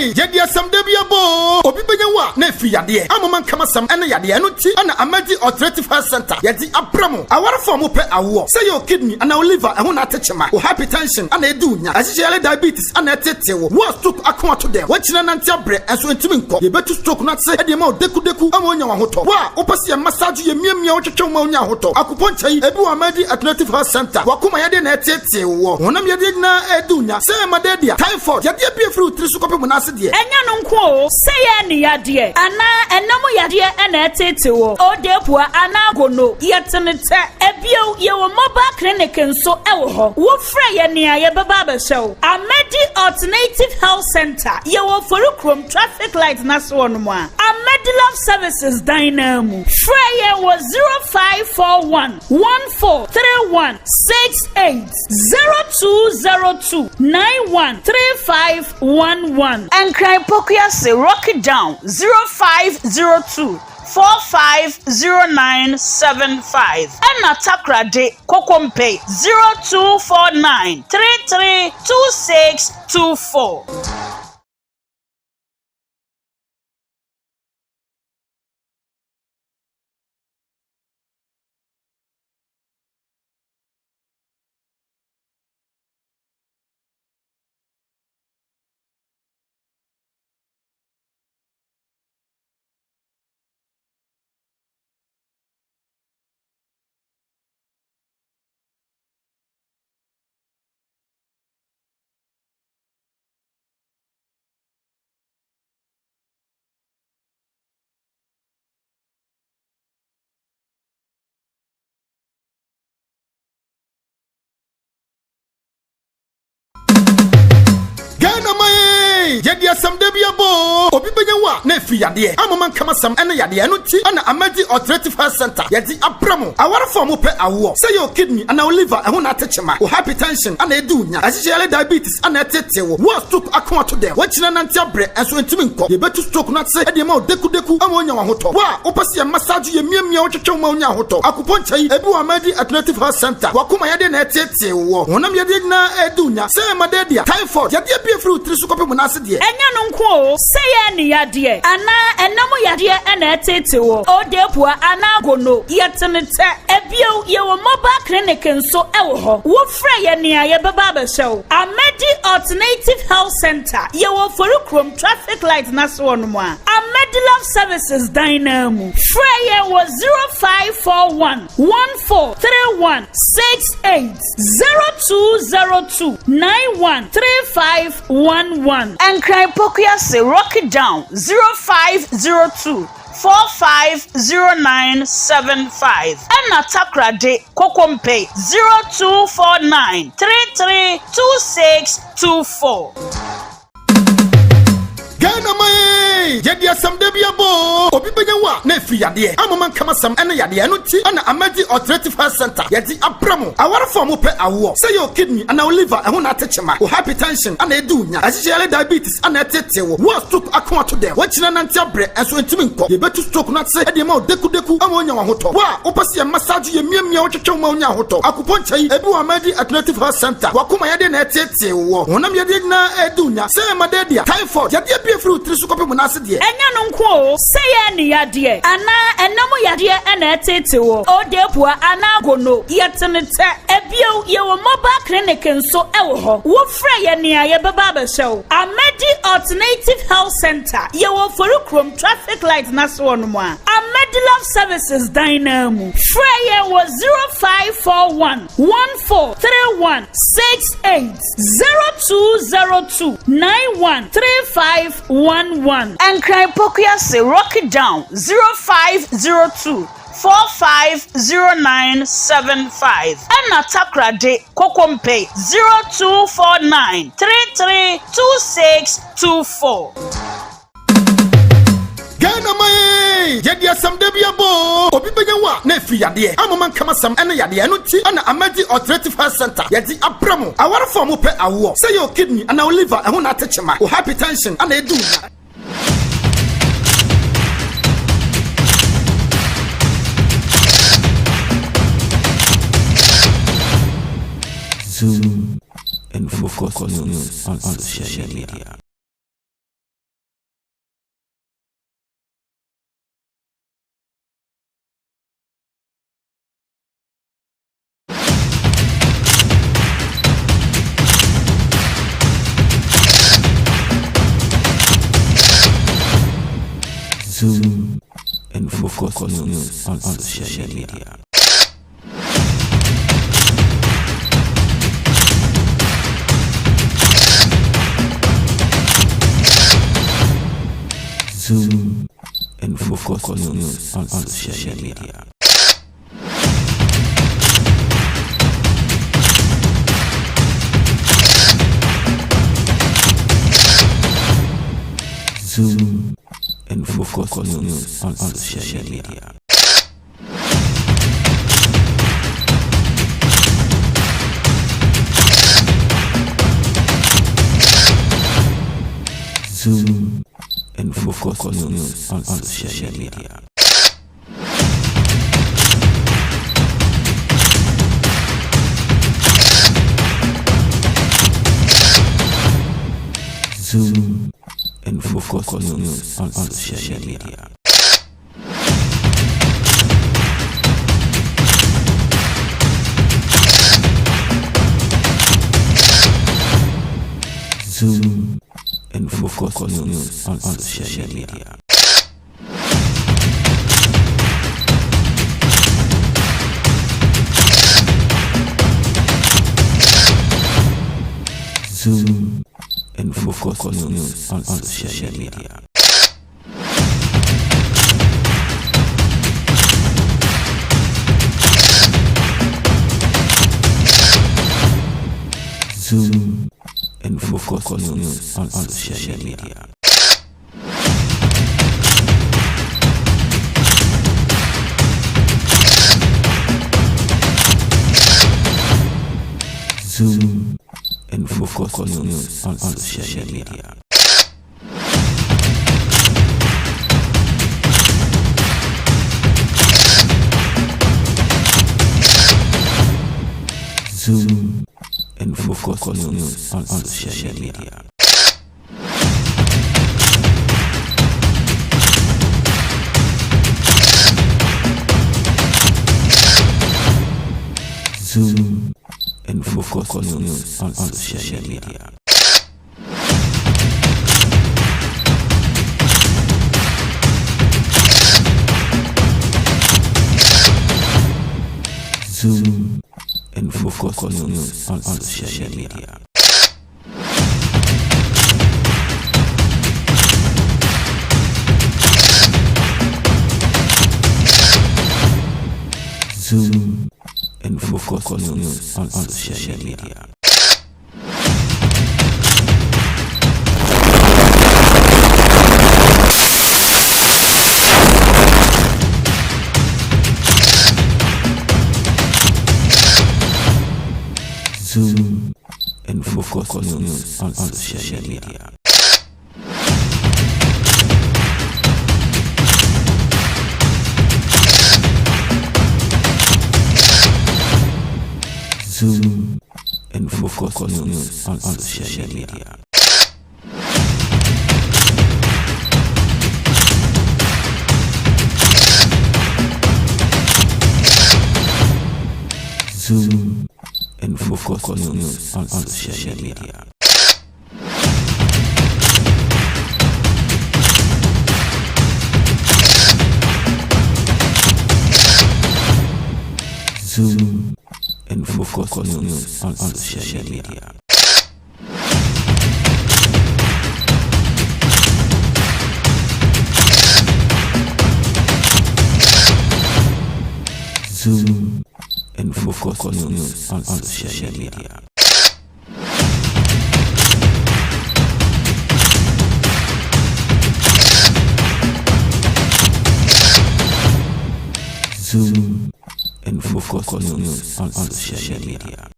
ee! Yɛde asɛm da bi abɔ oo! Obi bɛnya wo a na ɛfiri yadeɛ, amoma nkamasɛm ne yadeɛ. Ɛno nti na Amadi Alternative Health Centre yɛde abrɛ mo. Awarefoɔ a mopɛ awoɔ, sɛ ɛyɛ wo kidney anaa wo liver ɛho na ate kyema, wo hypertension na ɛdi wo nya, asikyire diabetes na ɛtetee wo, wo a stroke ako ato dɛm, woakyini anante abrɛ nso ɛntumi nkɔ, yɛbɛtu stroke no ase de ama wo dekudeku ama woanya w'ahotɔ. Wo a wopɛ sɛ yɛ massage wo, yɛmiamia wo, twetwe wo ma wonya ahotɔ. Akupɔnkyɛ yi, ebi wɔ Amadi Alternative Health Centre. W'akoma yadeɛ na ɛtetee woɔ, honam yadeɛ nyinaa ɛredi wo nya, sɛ malaria, typhoid, yadeɛ bi a ɛfiri wo tiri so kɔpem wo nan ase deɛ. Ɛnyɛ no nko o, sɛ yɛ ani yadeɛ anaa ɛna mu yadeɛ na ɛreteetee wo, odeepua anaa gono, yɛtene tɛ. Ebio, yɛwɔ mobile clinic nso wɔ hɔ. Wofrɛ yɛn a, yɛbɛba abɛhwɛ wo. Amadi Alternative Health Centre, yɛwɔ Oforikrom traffic light no ase hɔnom a, Amadi Love Services dan no ara mu. Frɛ yɛn wɔ 0541 1431 68, 0202 9135 11. Nkran Pokuase Rocky Down 0502 450975 ɛna Takoradi Kokompe 0249 332624. Ghana man ee! Yɛde asɛm da bi abɔ oo! Obi bɛnya wo a na ɛfiri yadeɛ, amoma nkamasɛm ne yadeɛ. Ɛno nti na Amadi Alternative Health Centre yɛde abrɛ mo. Awarefoɔ a mopɛ awoɔ, sɛ ɛyɛ wo kidney anaa wo liver ɛho na ate kyema, wo hypertension na ɛdi wo nya, asikyire diabetes na ɛtetee wo, wo a stroke ako ato dɛm, woakyini anante abrɛ nso ɛntumi nkɔ, yɛbɛtu stroke no ase de ama wo dekudeku ama woanya w'ahotɔ. Wo a wopɛ sɛ yɛ massage wo, yɛmiamia wo, twetwe wo ma wonya ahotɔ. Akupɔnkyɛ yi, ebi wɔ Amadi Alternative Health Centre. W'akoma yadeɛ na ɛtetee woɔ, honam yadeɛ nyinaa ɛredi wo nya, sɛ malaria, typhoid, yadeɛ bi a ɛfiri wo tiri so kɔpem wo nan ase deɛ. Ɛnyɛ no nko oo, sɛ yɛ ani yadeɛ anaa ɛna mu yadeɛ na ɛtetee wo, odeepua anaa gono, yɛtene tɛ. Ebio, yɛwɔ mobile clinic nso wɔ hɔ. Wofrɛ yɛn a, yɛbɛba abɛhwɛ wo. Amadi Alternative Health Centre, yɛwɔ Oforikrom traffic light no ase hɔnom a, Amadi Love Services dan no ara mu. Frɛ yɛn wɔ 0541 1431 68, 0202 91 3511. Nkran Pokuase Rocky Down 0502 450975 ɛna Takoradi Kokompe 0249 332624. Ghana man ee! Yɛde asɛm da bi abɔ oo! Obi bɛnya wo a na ɛfiri yadeɛ, amoma nkamasɛm ne yadeɛ. Ɛno nti na Amadi Alternative Health Centre yɛde abrɛ mo. Awarefoɔ a mopɛ awoɔ, sɛ ɛyɛ wo kidney anaa wo liver ɛho na ate kyema, wo hypertension na ɛdi wo nya, asikyire diabetes na ɛtetee wo, wo a stroke ako ato dɛm, woakyini anante abrɛ nso ɛntumi nkɔ, yɛbɛtu stroke no ase de ama wo dekudeku ama woanya w'ahotɔ. Wo a wopɛ sɛ yɛ massage wo, yɛmiamia wo, twetwe wo ma wonya ahotɔ. Akupɔnkyɛ yi, ebi wɔ Amadi Alternative Health Centre. W'akoma yadeɛ na ɛtetee woɔ, honam yadeɛ nyinaa ɛredi wo nya, sɛ malaria, typhoid, yadeɛ bi a ɛfiri wo tiri so kɔpem wo nan ase deɛ. Ɛnyɛ no nko oo, sɛ yɛ ani yadeɛ anaa ɛna mu yadeɛ na ɛtetee wo, odeepua anaa gono, yɛtene tɛ. Ebio, yɛwɔ mobile clinic nso wɔ hɔ. Wofrɛ yɛn a, yɛbɛba abɛhwɛ wo. Amadi Alternative Health Centre, yɛwɔ Oforikrom traffic light no ase hɔnom a, Amadi Love Services dan no ara mu. Frɛ yɛn wɔ 0541 1431 68, 0202 91 3511. Nkran Pokuase Rocky Down 0502 450975 ɛna Takoradi Kokompe 0249 332624. Ghana man ee! Yɛde asɛm da bi abɔ oo! Obi bɛnya wo a na ɛfiri yadeɛ, amoma nkamasɛm ne yadeɛ. Ɛno nti na Amadi Alternative Health Centre yɛde abrɛ mo. Awarefoɔ a mopɛ awoɔ, sɛ ɛyɛ wo kidney anaa wo liver ɛho na ate kyema, wo hypertension na ɛdi wo nya. Zoom and focus news on social media. Zoom and focus news on social media. Zoom and focus news on social media. Zoom and focus news on social media. Zoom and focus news on social media. Zoom and focus news on social media. Zoom and focus news on social media. Zoom and focus news on social media. Zoom and focus news on social media. Zoom and focus news on social media. Zoom and focus news on social media. Zoom and focus news on social media. Zoom and focus news on social media. Zoom and focus news on social media. Zoom and focus news on social media. Zoom and focus news on social media. Zoom and focus news on social media. Zoom and focus news on social media. Zoom and focus news on social media. Zoom and focus news on social media.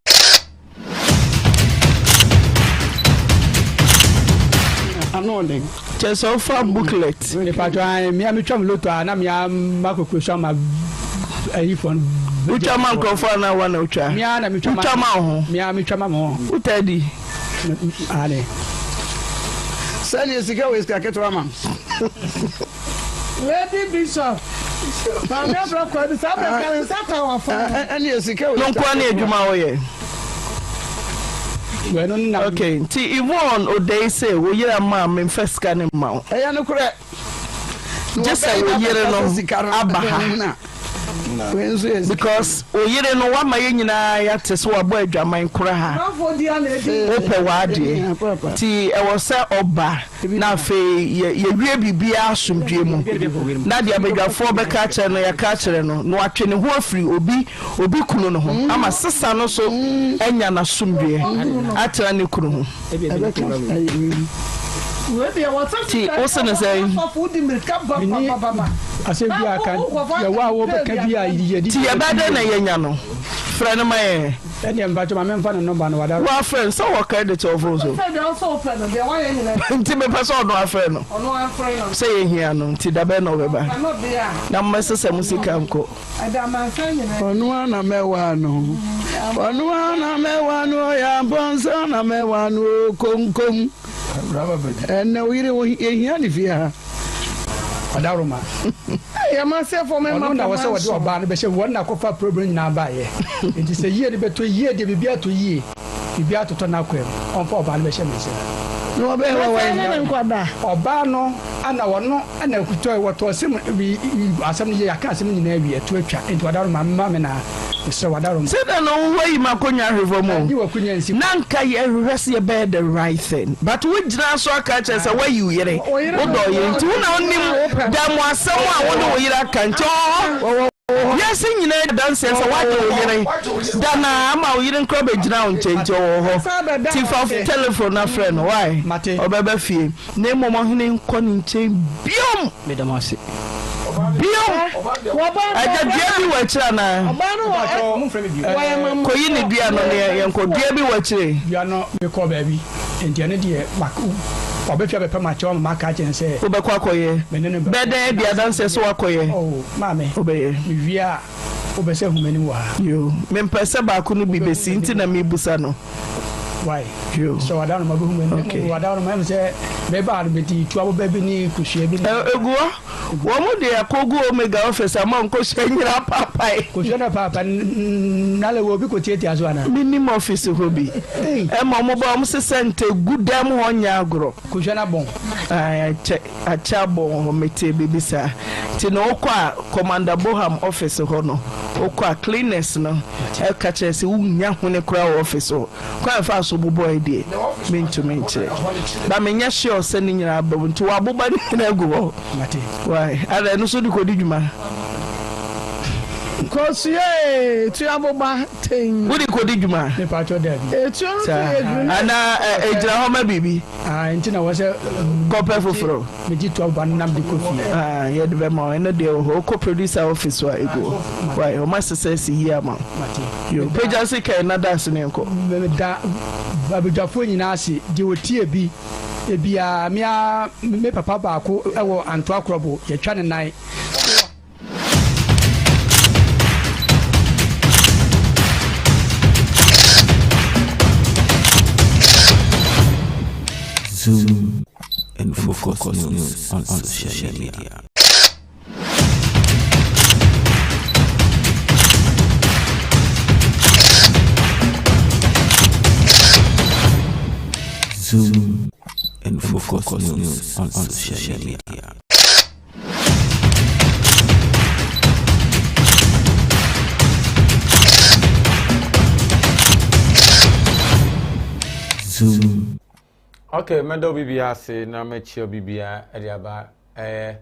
Ano ɔden. Kyɛ sɛ wofa booklet. Mepatwa ae mea metwa me loto a na mea ma kokuro so ama ayifoɔ no. Wotwa ma nkurɔfoɔ anaa wa na wotwa? Mea na metwa ma. Wotwa ma wo ho? Mea metwa ma me ho. Wotaa di? Aane. Sɛdeɛ sika wɔ sika ketewa ma. Lady Bishop, Maame Abrɛ Kwadu, saa berɛ ka ne nsa ka w'afa no. Ɛne sika wɔ No nkoa ne adwuma a woyɛ? Wɛno ne na. Ok, nti Yvonne Odei se wo yere ama a memfa sika no mma wo. Ɛyɛ nokorɛ. Gye sɛ wo yere no aba ha because wo yere no wama yɛn nyinaa yɛate sɛ wabɔ adwaman kora ha. Wopɛ w'adeɛ nti ɛwɔ sɛ ɔba na afei yɛwie biribiara asomdwoeɛ mu na deɛ abadwafoɔ bɛka akyerɛ no yɛaka akyerɛ no na watwe ne ho afiri obi obi kunu no ho ama sesa no so anya n'asomdwoeɛ atena ne kunu ho. Nti wo se no sɛn? Menni asɛm bi a ka yɛwɔ a wobɛka bi a yɛdi. Nti yɛbɛyɛ dɛn na yɛanya no? Frɛ no ma yɛn. Ɛnneɛ mpakyɛ ma memfa ne nɔmba no wada. Woafrɛ no? Sɛ ɔwɔ credit wɔ phone so. Nti mepɛ sɛ ɔno afrɛ no. Sɛ yɛhia no nti dabɛn na ɔbɛba? Na mommɛsesa mo sika nkɔ. Ɔno ara na mɛwa no, ɔno ara na mɛwa no, ɔyɛ ampɔnsa na mɛwa no o, konkom. Ɛnɛ wo yere yɛhia ne fie ha. Ɔdawuruma. Ɔno na wɔsɛ wɔde ɔbaa no bɛhyɛ wɔn na akɔfa problem nyinaa baayɛ. Nti sɛ yie no bɛtɔ yie deɛ biribi atɔ yie, biribi atotɔ n'akwan mu, ɔmfa ɔbaa no bɛhyɛ me nsam. Na wɔbɛyɛ wɔ wɛn? Ɔbaa no ana ɔno na ɛkutɔe wɔtɔɔ sɛ mu wi asɛm no yie yɛaka asɛm no nyinaa awie ɛto atwa nti wadaroma mma me na mesrɛ wadaroma. Sɛdɛn na wo wayi m'akonwa ahwe fam o. Ɛnde w'akonwa nsi Na nka yɛhwehwɛ sɛ yɛbɛyɛ the right thing but wo gyina so aka akyerɛ sɛ woayi wo yere, wo dɔ wo yere nti wo na wonim damuasɛm a wo ne wo yere aka nti ɔwɔ hɔ. Wiase nyinaa di adanseɛ sɛ woagye wo yere da no ara ama wo yere nkora bɛgyina wo nkyɛn nti ɔwɔ hɔ nti fa telephone na frɛ no why ɔbɛba fie na mmom ɔhene nkɔ ne nkyɛn biom Meda mo ase. Biom agya dua bi wɔ akyire anaa kɔyi ne dua no ne yɛnkɔ dua bi wɔ akyire. Dua no mekɔɔ baabi nti ɛno deɛ ɔbɛfie abɛpɛ m'akyɛw ama maka akyerɛ no sɛ. Wobɛkɔ akɔyɛ. Bɛyɛ dɛn adi adanseɛ sɛ woakɔyɛ? Oh, maame. Wobɛyɛ. Mewie a, wobɛsɛ hu m'anim wɔ ha. Yoo, mempɛ sɛ baako no bi bɛsi nti na merebisa no. Why? Yoo. Sɛ wada no ma bɛhu m'anim. Okay. Wada no ma ɛmu sɛ meba no bɛdi tu aboba bi ne kosua bi. Egu hɔ. Wɔn de akɔgu Omega office ama nkosua nyinaa paapae. Kosua no paapae nale wɔ obi kɔtiatia so anaa? Menim office hɔ bi. Ɛma wɔn ba wɔn sesɛ ntɛ gu dan mu hɔ nyɛ agorɔ. Kosua no abɔn. Ae akyɛ akyɛ abɔn hɔ metee biribi saa. Nti no wokɔ a Commander Boham office hɔ no wokɔ a cleaners no ɛka kyerɛ sɛ wonnya hwene koraa wɔ office hɔ. Kwan a ɛfaa so bobɔe deɛ mentumi nkyerɛ. But menyɛ sure sɛ ne nyinaa aba mu nti wɔaboba ne nyinaa agu hɔ. Why? Ada ɛno nso wode kɔdi dwuma? Kosua ee, tua boba ten. Wode kɔdi dwuma? Mepakyɛw dabi. Etuo no so yɛ duru na. Anaa ɛgyina hɔ ma biribi? Ah, nti na wɔ sɛ. Kɔpɛ foforɔ. Megye tua boba no nam de kɔ fie. Ah, yɛde bɛma wo. Ɛno deɛ wɔ hɔ. Wokɔ producer office hɔ a, ɛgu hɔ. Why? Wɔn asesa asi yie ama wo. Mate. Yo, pagya sika yi na da ase na yɛnkɔ. Meda abadwafoɔ nyinaa ase, deɛ ɔtie bi biara. Me ara me papa baako wɔ Antoa Krɔbo, yɛatwa ne nan. Zoom and focus news on social media. Zoom and focus news on social media. Zoom. Okay, mɛda obi biara ase na mɛkyia obi biara de aba ɛyɛ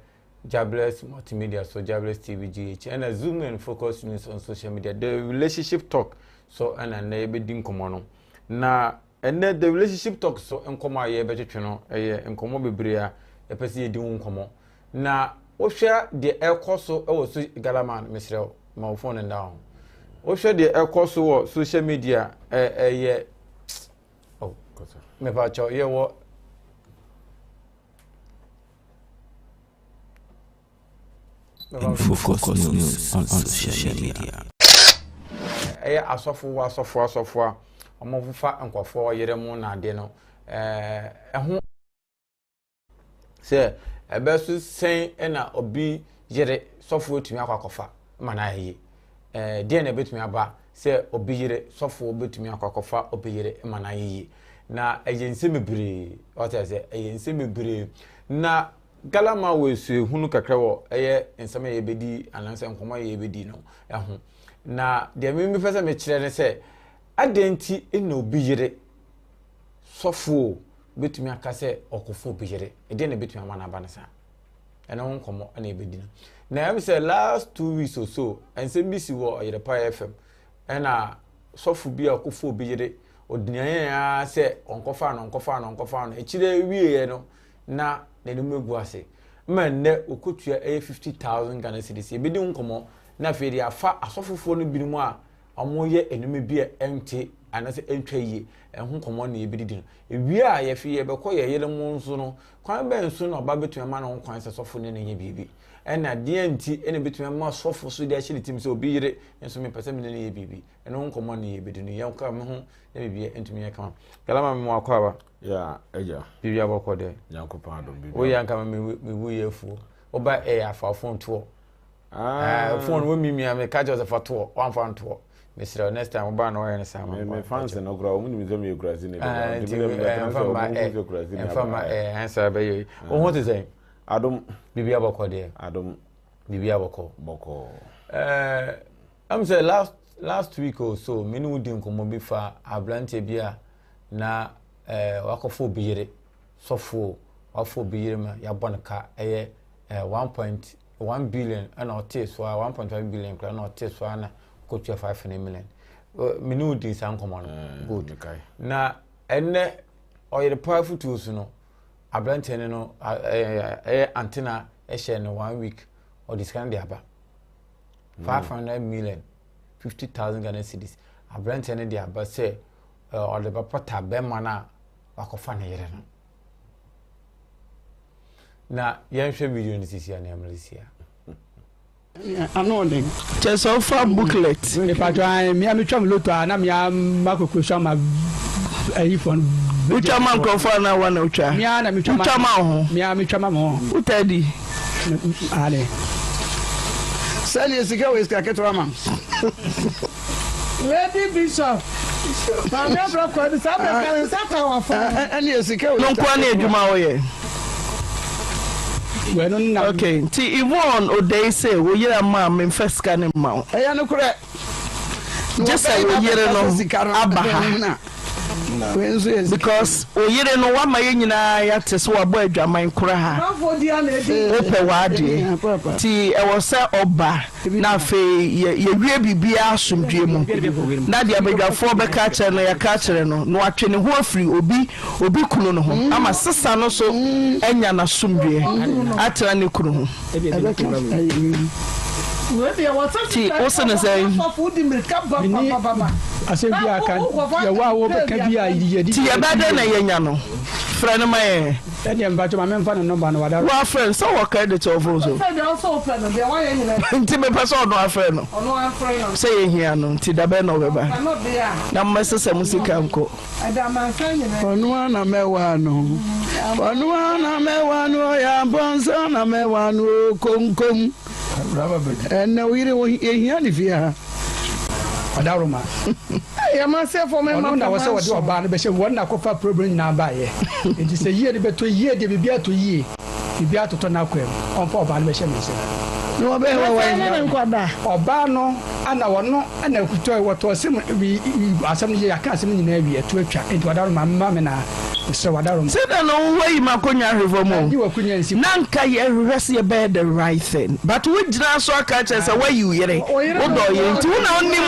Jabless Multimedia so Jabless TV GH ɛna Zoom and Focus News on social media the relationship talk so ɛna nnɛ yɛbɛdi nkɔmmɔ no na Ɛnnɛ The Relationship Talk so nkɔmmɔ a yɛrebɛtwetwe no yɛ nkɔmmɔ bebree a yɛpɛ sɛ yɛdi ho nkɔmmɔ. Na wohwɛ deɛ ɛrekɔ so wɔ so Galaman mesrɛ wo ma wo phone nda ho. Wohwɛ deɛ ɛrekɔ so wɔ social media ɛyɛ oh mepa kyɛw yɛwɔ Infofocus News on social media. Ɛyɛ asɔfo wɔ asɔfo asɔfo a wɔfa nkurɔfoɔ yere mu na adeɛ no ɛho sɛ ɛbɛso sɛn na obi yere sɔfo atumi akɔ akɔfa ma no ayɛ yie deɛ na ɛbɛtumi aba sɛ obi yere sɔfo bɛtumi akɔ akɔfa obi yere ma no ayɛ yie na ɛyɛ nsɛm bebree ɔtɛ sɛ ɛyɛ nsɛm bebree na. Gala ma wɔ suahunu kakra wɔ ɛyɛ nsɛm a yɛbɛdi anaasɛ nkɔmmɔ a yɛbɛdi no ho. Na deɛ mepɛ sɛ mekyerɛ ne sɛ, adɛn nti na obi yere sɔfoɔ bɛtumi aka sɛ ɔkɔfo obi yere? Ɛdeɛn na ɛbɛtumi ama no aba no saa? Ɛno ho nkɔmmɔ na yɛbɛdi no. Na ɛm sɛ last 2 weeks or so, nsɛm bi si wɔ Ɔyerepa FM ɛna sɔfo bi a ɔkɔfo obi yere ɔdinaeɛ ara sɛ ɔnkɔfa no, ɔnkɔfa no, ɔnkɔfa no. Akyire wieɛ no na n'anim agu ase ma nnɛ ɔkɔtua ɛyɛ 50,000 Ghana cedis. Yɛbɛdi ho nkɔmmɔ na afei de afa asɔfofoɔ no binom a wɔyɛ nneɛma bi a ɛnte anaasɛ ɛntwa yie ɛho nkɔmmɔ na yɛbɛdidi no. Ewie a yɛfi yɛbɛkɔ yɛn yere mo nso no, kwan bɛn so na ɔba bɛtumi ama ne ho kwan sɛ sɔfo ne no nyɛ biribi? Ɛna deɛ nti ɛna ɛbɛtumi ama sɔfo so de ahyɛ ne tirim sɛ obi yere nso mepɛ sɛ me ne no yɛ biribi? Ɛno ho nkɔmmɔ na yɛbɛdi no. Yɛnka me ho na biribi ntumi nyɛ kama. Galama me mu akɔ aba. Ya agya. Biribi abɔkɔ dɛ. Nyankopɔn adom biribi. Woyɛ anka me mewu yɛ afuo. Woba ɛyɛ afa phone toɔ. Ah, phone wo mimia me ka kyerɛ sɛ fa toɔ, wamfa ntoɔ. Mesrɛ next time woba na wɔyɛ no saa ma. Me fans no koraa wɔn nim sɛ meyɛ kurasi ne dada. Nti me bɛtena sɛ wɔn hu sɛ kurasi ne aba. Ɛmfa ma ɛɛ ansa bɛyɛ yi. Wo ho te sɛn? Adom. Biribi abɔkɔ deɛ. Adom. Biribi abɔkɔ. Bɔkɔɔ. Ɛɛ ɛm sɛ last last week or so me ne wo di nkɔmmɔ bi fa aberanteɛ bi a na ɛɛ wakɔfa obi yere sɔfoɔ wafa obi yere ma yɛabɔ no ka ɛyɛ ɛɛ 1.1 billion ɛna ɔtee so a 1.5 billion koraa ɛna ɔtee so a na ɔkɔtua 500 million. Me ne wo di saa nkɔmmɔ no. Good. Na ɛnɛ ɔyere pa afutuo so no aberanteɛ no no ɛyɛ antena ɛhyɛ no one week ɔde sika no de aba 500 million 50,000 Ghana cedis aberanteɛ no de aba sɛ ɔde bɛpɔta bɛrima no a wakɔfa ne yere no. Na yɛnhwɛ video no sisi a na yɛmmra sisi a. Ano ɔden. Kyɛ sɛ ɔfa booklet. Mepatwa ae mea metwa me loto a na mea ma kɔkɔ sua ma ayifoɔ no. Wotwa ma nkurɔfoɔ anaa wa na wotwa? Mea na metwa ma. Wotwa ma wo ho? Mea metwa ma me ho. Wotaa di? Ane. Sɛdeɛ sika wɔ sika ketewa ma. Lady Bishop, Maame Abra Kwadu, saa bɛ ka ne nsa ka w'afa. Ɛne sika wɔ No nkoa ne adwuma a woyɛ? Wɛno na. Okay, nti Yvonne Odei se wo yere ama a memfa sika no mma wo. Ɛyɛ nokorɛ. Gye sɛ wo yere no aba ha. Because wo yere no wama yɛn nyinaa yɛate sɛ wabɔ adwaman koraa. Wopɛ w'adeɛ nti ɛwɔ sɛ ɔba na afei yɛwie biribiara asomdwoeɛ mu na deɛ abadwafoɔ bɛka akyerɛ no yɛaka akyerɛ no na watwe ne ho afiri obi obi kunu no ho ama sesa no so anya n'asomdwoeɛ atena ne kunu ho. Nti wo se no sɛn? Menni asɛm bi a ka yɛwɔ a wobɛka bi a yɛde. Nti yɛbɛyɛ dɛn na yɛanya no? Frɛ no ma yɛn. Ɛdeɛ mpakyɛ ma memfa ne nɔmba no wada. Woafrɛ no sɛ wɔ credit wɔ phone so? Nti mepɛ sɛ ɔno afrɛ no sɛ yɛhia no nti dabɛn na ɔbɛba na mommɛsesa mo sika nkɔ. Ɔno ara na mɛwa no Ɔno ara na mɛwa no Ɔyɛ ampɔnsa na mɛwa no o Konkom Ɛnɛ wo yere yɛhia ne fie ha. Ɔdawuruma. Ɔno na wɔsɛ wɔde ɔbaa no bɛhyɛ wɔn na akɔfa problem nyinaa baayɛ. Nti sɛ yie no bɛtɔ yie deɛ biribi atɔ yie, biribi atotɔ n'akwan mu, ɔmfa ɔbaa no bɛhyɛ me nsam. Na wɔbɛyɛ wɔ wɔn. Ɔbaa no ana ɔno na ɛkutɔe wɔtɔɔ sɛ mu wi asɛm no yie yɛaka asɛm no nyinaa awie ɛto atwa nti wadaroma mma me na mesrɛ wadaroma. Sɛdeɛ na wo wayi m'akonwa ahwe fam o. Ɛnye w'akonwa nsi fam. Na nka yɛhwehwɛ sɛ yɛbɛyɛ the right thing but wo gyina so aka akyerɛ sɛ wayi wo yere, wo dɔ wo yere nti wo na wonim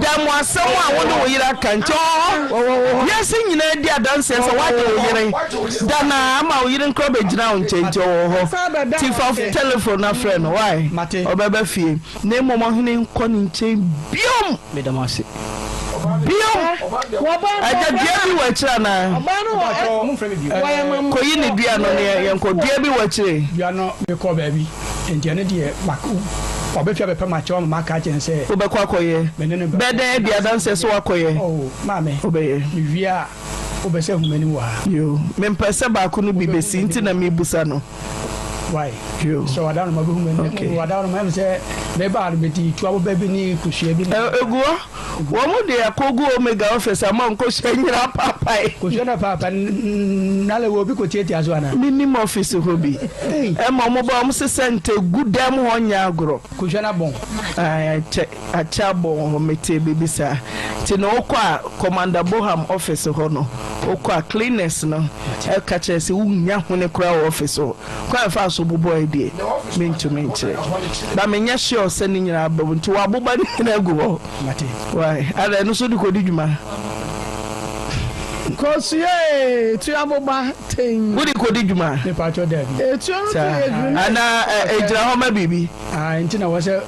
damuasɛm a wo ne wo yere aka nti ɔwɔ hɔ. Wiase nyinaa di adanseɛ sɛ woagye wo yere da no ara ama wo yere nkora bɛgyina wo nkyɛn nti ɔwɔ hɔ nti fa telephone na frɛ no why ɔbɛba fie. Na mmom ɔhene nkɔ ne nkyɛn biom. Meda mo ase. Biom. Agya, dua bi wɔ akyire anaa? Kɔyi ne dua no ne yɛnkɔ. Dua bi wɔ akyire? Dua no, mekɔɔ baabi, enti ɛno deɛ, ɔbɛfi abɛpɛ m'akyɛw ama maka akyerɛ no sɛ. Wobɛkɔ akɔyɛ? Bɛyɛ dɛn adi adanseɛ sɛ woakɔyɛ? Oh, maame, Wobɛyɛ. mewie a, wobɛsɛ ahu m'anim wɔ ha. Yoo, mempɛ sɛ baako no bi bɛsi nti na merebisa no. Why? Sɛ wada no ma bɛhu me. Okay. Wada no ma ɛm sɛ meba no medi tu aboba bi ne kosua bi. Egu hɔ. Wɔn mu de akɔgu Omega office ama nkosua nyina paapae. Kosua na paapae na le wɔ obi kɔ tiatia so ana? Menim office hɔ bi. Ɛma wɔn ba wɔn sesɛ ntɛ gu dɛm hɔ nyɛ agorɔ. Kosua na bɔn. Akyɛ akyɛ abɔn hɔ metee biribi saa. Nti no wokɔ a Commander Boham office hɔ no wokɔ a cleaners no ɛka kyerɛ sɛ wonnya hwene koraa wɔ office hɔ. Kwan a ɛfaa so bobɔe deɛ mentumi nkyerɛ. But menyɛ sure sɛ ne nyinaa aba mu nti wɔaboba ne nyinaa agu hɔ. Why? Ada ɛno nso wode kɔdi dwuma? Kosua ee, tua boba ten. Wode kɔdi dwuma? Mepakyɛw dabi. Etuo no to yɛ grenade. Anaa ɛgyina hɔ ma biribi? Ah, nti na wɔsɛ.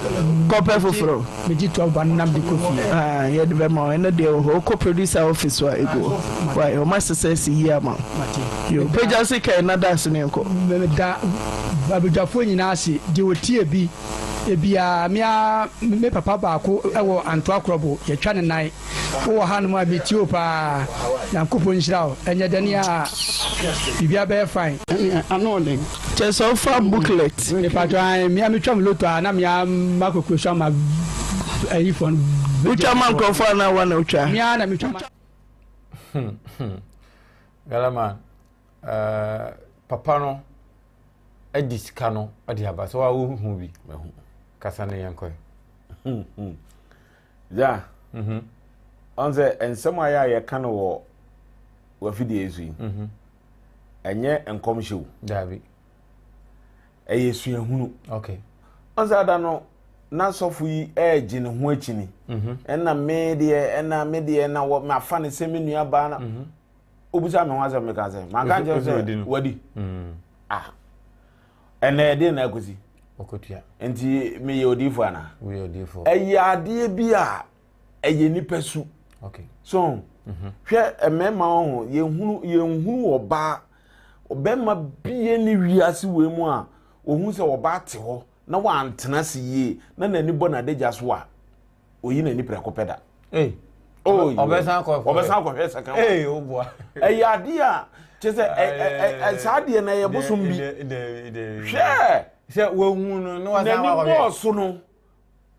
Kɔpɛ foforɔ. Megye tua boba no nam de kɔ fie. Ah, yɛde bɛma wo. Ɛno deɛ wɔ hɔ. Wokɔ producer office hɔ a, ɛgu hɔ. Why? Wɔn asesa asi yie ama wo. Yo, pagya sika yi na da ase na yɛnkɔ. Meda abadwafoɔ nyinaa ase, deɛ ɔtie bi biara. Me ara me papa baako wɔ Antoa Krɔbo, yɛatwa ne nan. Wowɔ hanom a metie wo paa. Nyankopɔn nhyira wo. Ɛnyɛ dɛn a biribiara bɛyɛ fine. Ɛneɛ ano ɔden. Kyerɛ sɛ wofa booklet. Mepakyɛw ae mea metwa me loto a na mea makɔ kuro so ama ayifoɔ no. Wotwa ma nkurɔfoɔ anaa woa na wotwa? Mea na metwa ma. Galaman, uh, papa no adi sika no de aba sɛ wa wohu bi. Kasa ne yɛnkɔe. Ya. Mhm. Ɔn sɛ nsɛm a yɛ a yɛka no wɔ wafidie yi so yi. Mhm. Ɛnyɛ nkɔmhyɛ o. Daabi. Ɛyɛ suahunu. Okay. Ɔn sɛ ada no na sɔfo yi ɛregye ne ho akyini. Mhm. Ɛna me deɛ ɛna me deɛ na wɔ mafa ne sɛ me nua baa na. Mhm. Obisa me ho asɛm meka sɛ manka nkyɛn sɛ wadi. Mm. Ah. Ɛnɛ ɛdeɛ na akosi. Ɔkɔtua. Nti meyɛ odiifo anaa? Woyɛ odiifo. Ɛyɛ adeɛ bi a ɛyɛ nipa su. Okay. So mhm. hwɛ mmarima ho yɛhunu yɛnhunu ɔbaa ɔbɛrima bie ne wiase wei mu a ohun sɛ ɔbaa te hɔ na wantena ase yie na n'ani bɔ n'adagya so a oyi n'ani prɛko pɛ da. Hey. Oh, ɔbɛsan akɔ ɔbɛsan akɔhwɛ second one. Ee o boa. Ɛyɛ adeɛ a kyɛ sɛ ɛ ɛ saa adeɛ na ɛyɛ bosom bi. Hwɛ. Sɛ wohu no na wasan akɔhwɛ. N'ani bɔɔ so no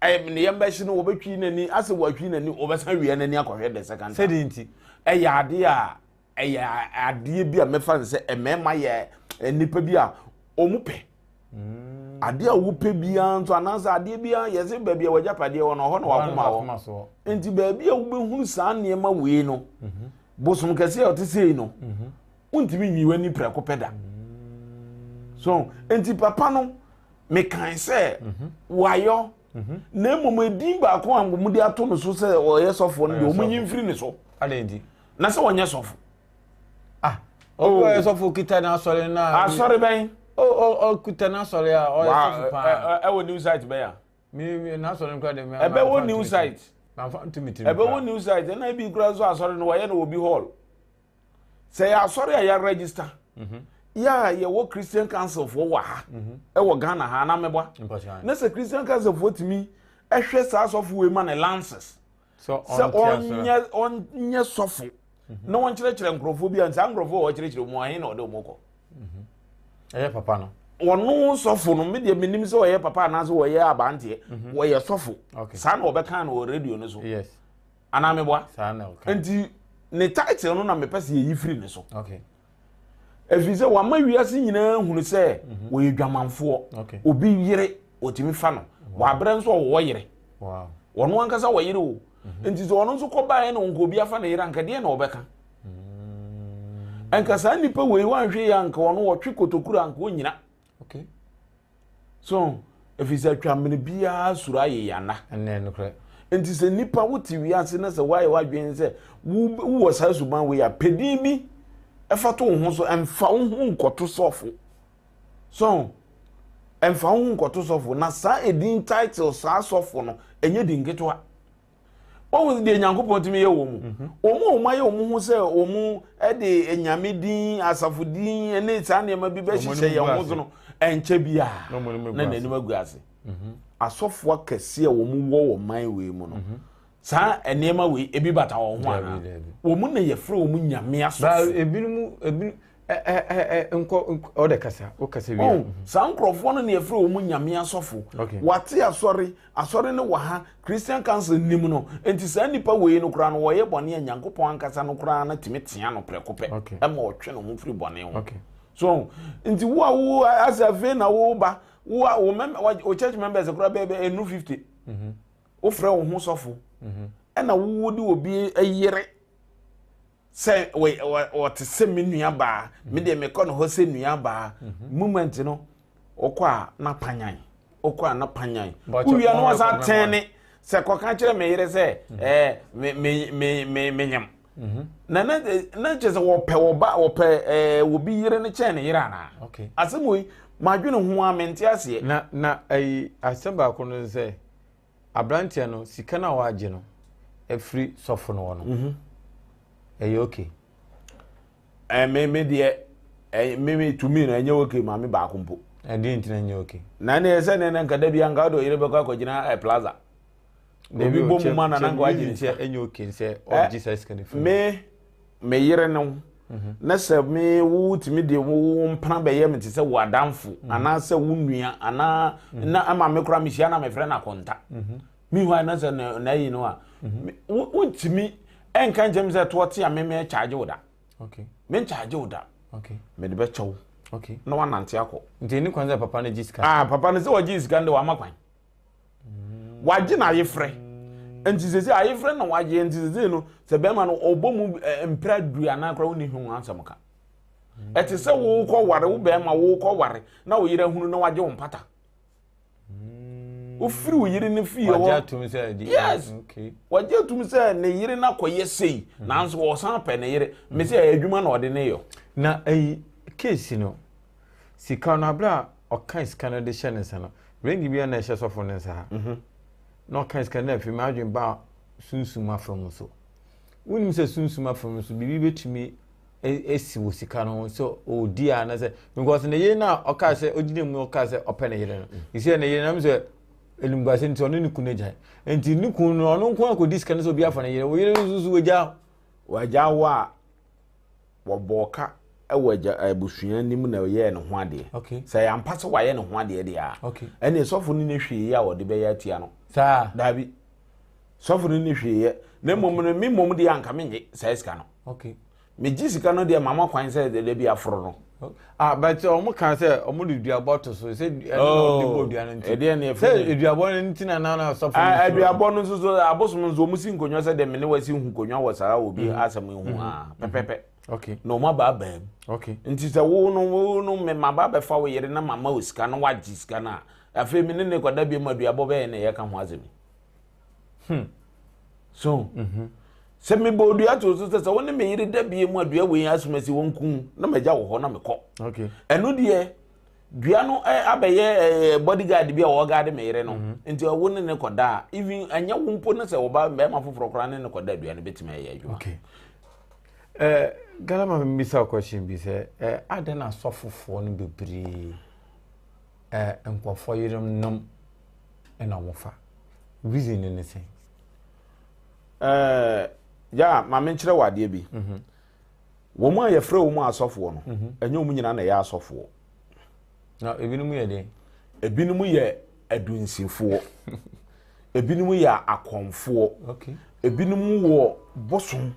ɛyɛ ne yɛn bɛhye no wɔbɛtwi n'ani asɛ wɔatwi n'ani wɔbɛsan wia n'ani akɔhwɛ the second time. Sɛdeɛ nti. Ɛyɛ adeɛ a ɛyɛ adeɛ bi a mɛfa no sɛ mmarima yɛ nnipa bi a wɔn pɛ. Mm. Adeɛ a wopɛ biara nso anaasɛ adeɛ biara yɛsɛ baabi a w'agyapadeɛ wɔ no ɔhɔ na wakoma wɔ nti baabi a wobɛhunu saa nneɛma wei no mhm. bosom kɛseɛ a ɔte sei no mhm. wontumi nyi w'ani prɛko pɛ da mm. so nti papa no mekan sɛ mhm. wayɔ na mmom edin baako a wɔde ato no so sɛ ɔyɛ sɔfoɔ no deɛ wɔn nyi mfiri ne so na sɛ ɔnyɛ sɔfo Ah, oh. ɔyɛ sɔfo kita n'asɔre na. Asɔre bɛn? O o ɔkuta n'asɔre a ɔyɛ sɔfo paa. Ɛwɔ new site bɛn a? Mi mi n'asɔre nkura de mi. Ɛbɛwɔ new site. Manfa ntumi tiri. Ɛbɛwɔ new site ɛna ebi kura nso asɔre no wɔyɛ no wɔ bi hall. Sɛ yɛ asɔre a yɛ register. Mhm. Yɛ a yɛwɔ Christian council foɔ wɔ ha. Mhm. Ɛwɔ Ghana ha anamɛboa. Ne sɛ Christian council foɔ tumi ɛhwɛ saa asɔfo wei ma ne lances. sɛ ɔnyɛ ɔnyɛ sɔfo mhm. na wɔnkyerɛkyerɛ nkurɔfoɔ bi a saa nkurɔfoɔ a wɔkyerɛkyerɛ mu ahe na ɔde wɔn kɔ. Mhm. ɛyɛ papa no. ɔno sɔfo no mi deɛ menim sɛ ɔyɛ papa anaasɛ ɔyɛ abanteɛ mhm. wɔyɛ sɔfo saa na ɔbɛka no wɔ radio no so anaa meboa nti ne title no na mepɛ sɛ yɛyi firi ne so. Okay. ɛfiri sɛ wama wiase nyinaa hunu sɛ mhm. wɔyɛ dwamanfoɔ obi yere ɔtumi fa no wabrɛ nso ɔwɔ yere ɔno ankasa wɔ yere o mhm. nti sɛ ɔno nso kɔbaeɛ na ɔnka obi afa ne yere anka deɛ na ɔbɛka mm. nka saa nnipa wei wanhwɛ yɛ anka ɔno wɔtwe kotokuro anka ɔnyina So ɛfiri sɛ atwamene biara suro ayeyana. Nti sɛ nipa wote wiase na sɛ woayɛ w'adwene sɛ wowɔ saa suban wei a pɛ din bi ɛfa to wo ho so ɛmfa wo ho nkɔto sɔfo so ɛmfa wo ho nkɔto sɔfo na saa edin title saa sɔfo no ɛnyɛ din ketewa wɔn deɛ nyankopɔn tumi yɛ wɔn mu mhm. wɔn a wɔn ayɛ wɔn ho sɛ wɔn de nyame din asafo din ne saa nneɛma bi bɛhyehyɛ yɛn ho so no ɛnkyɛ biara na n'anim agu ase mhm. asɔfoɔ akɛseɛ a wɔn wɔ wɔn man wei mu no mhm. saa nneɛma wei ebi bata wɔn ho anaa wɔn na yɛfrɛ wɔn nyame asɔfo. ebinom ebinom. Nkɔ ɔdɛ kasa o kasa wi. Oh, saa nkurɔfoɔ no na yɛfrɛ wɔn nyame asɔfo. Wate asɔre, asɔre no wɔ ha, Christian Council nim no. Nti saa nipa wei no koraa no wɔyɛ bɔne a Nyankopɔn ankasa no koraa no tumi tea no prɛko pɛ ɛma ɔtwe ne ho firi bɔne ho. So nti wo a wo asɛ afei na wo ba wo a wo mem wo church members koraa bɛyɛ bɛ enu 50. Mhm. Wofrɛ wo ho sɔfo. Mhm. Ɛna wo de obi yere sɛ ɔte sɛ me nua baa me deɛ mekɔ ne hɔ sɛ nua baa mhm. moment no ɔkɔ a na panyan ɔkɔ a na panyan wowia no wasan tɛn ne sɛ kɔka kyerɛ me yere sɛ mhm. ɛɛ me me me me menyam mhm. na na na kyerɛ sɛ wɔpɛ wɔba wɔpɛ ɛɛ obi yere no kyɛn ne yere anaa asɛm wei madwene ho a mente aseɛ. Na na ɛyi asɛm baako no sɛ. Abranteɛ no sika no a wagye no afiri sɔfo no hɔ no mhm. ɛyɛ okay. Ɛɛ me me deɛ ɛɛ me me to me no ɛnyɛ okay maame baako mpo. Ɛdeɛ nti na ɛnyɛ okay. Na ɛne ɛsɛ ne ne nka da bi anka ɔde ɔyere bɛkɔ akɔgyina ɛ plaza. Obi bɔ mu ma na nanka wagye ne sika. Ɛnyɛ okay sɛ ɔgye saa sika no firi. Me me yere no mhm. na sɛ me wotumi de wo mpena bɛyɛ me te sɛ wo adamfo mhm. anaasɛ wo nua anaa mhm. na ama me koraa mehyia na mefrɛ no akɔnta meanwhile na sɛ na ayi no a wontumi ɛnka nkyɛm sɛ toɔ te a me me kyagye wo da menkyagye wo da mede bɛkyɛ wo na wanante akɔ nti ne kwan sɛ papa no gye sika ah papa no sɛ wɔgye sika no de wama kwan wagye no ayefrɛ nti sese ayefrɛ na wagye nti sese no sɛ bɛrima no ɔbɔ mu eh, mpira aduanan koraa wonni ho asɛm ka ɛte sɛ wokɔ ware wo bɛrima wokɔ ware na wo yere ahunu na wagye wo mpata wofiri wo yere no fie hɔ yes wagye atum sɛ ne yere no akɔyɛ sei mhm. nanso ɔsan pɛ ne yere mese ɛyɛ adwuma na ɔde ne yɔ na ayi keesi no sika no abere a ɔka sika no de hyɛ ne nsa no Ring bi a na ɛhyɛ sɔfo no nsa ha. Mhm. Na ɔka sika no afei m'adwene ba sunsum afa mu so. Wonim sɛ sunsum afa mu so biribi bɛtumi asi wɔ sika no ho sɛ ɔdi a na sɛ because ne yere no a ɔkaa sɛ ɔgyina mu ɔkaa sɛ ɔpɛ ne yere no ɛsɛ ne yere nam sɛ animguase nti ɔne ne kunu agyae nti ne kunu no ɔno nko akɔdi sika no sɛ obi afa ne yere wo yere no nso so wagya wagya wo a Wɔbɔɔ ka wɔ agya abusua anim na ɔyɛɛ ne ho adeɛ. Okay. Sɛ ɛyɛ ampa sɛ wayɛ ne ho adeɛ deɛ a, okay. ɛne sɔfo no ne hwee yɛ a wɔde bɛyɛ atia no. Saa. Daabi. Sɔfo no ne hwee yɛ. Na mmom no, me mmom deɛ anka menye saa sika no. Okay. Megye sika no deɛ mama kwan sɛ dada bi aforo no. Ah, but wɔn kan sɛ wɔn de duabɔ to so sɛ ɛno na wɔn de bɔ dua no nti. Ɛdeɛ ne ɛfɛ. Sɛ duabɔ no nti na na na sɔfo no. Ah, aduabɔ no nso so abosom nso wɔn si nkonnwa sɛ deɛ mene wasi hu nkonnwa wɔ saa obi mhm. asɛm yi ho mhm. ah pɛpɛpɛ. Okay. Na wɔn aba abaa mu. Okay. Nti sɛ wo no wo no me ma ba bɛfa wo yere na ma ma wo sika na wagye sika no a afei me ne ne kɔda bi mu aduabɔ bɛyɛ na yɛka ho asɛm yi. Hmm. So. Mm -hmm. Sɛ mebɔ odua to so sɛ sɛ wo ne me yere da bie mu a dua wei asomasi wɔn kum na magya wɔ hɔ na mekɔ. Okay. Ɛno deɛ dua no eh, abɛyɛ eh, bodyguard bi a wɔgaade me yere no mm -hmm. nti wo ne ne kɔda a even ɛnyɛ wo mpo no sɛ wɔba bɛrima foforɔ koraa ne ne kɔda dua no bɛtumi ayɛ adwuma. Okay. Eh, Ghana ma mebisa question bi sɛ eh, adɛn na asɔfofoɔ no bebree eh, nkurɔfoɔ yerenom nom ɛna wɔfa reason no ne sɛn? Ɛɛ ya ma menkyerɛ wɔ adeɛ bi. Mhm. Wɔn a yɛfrɛ wɔn asɔfoɔ no, mhm. ɛnyɛ wɔn nyinaa na ɛyɛ asɔfoɔ. Na ebinom yɛ den. Ebinom yɛ adunsinfoɔ. Ebinom yɛ akɔnfoɔ. Okay. Ebinom wɔ bosom.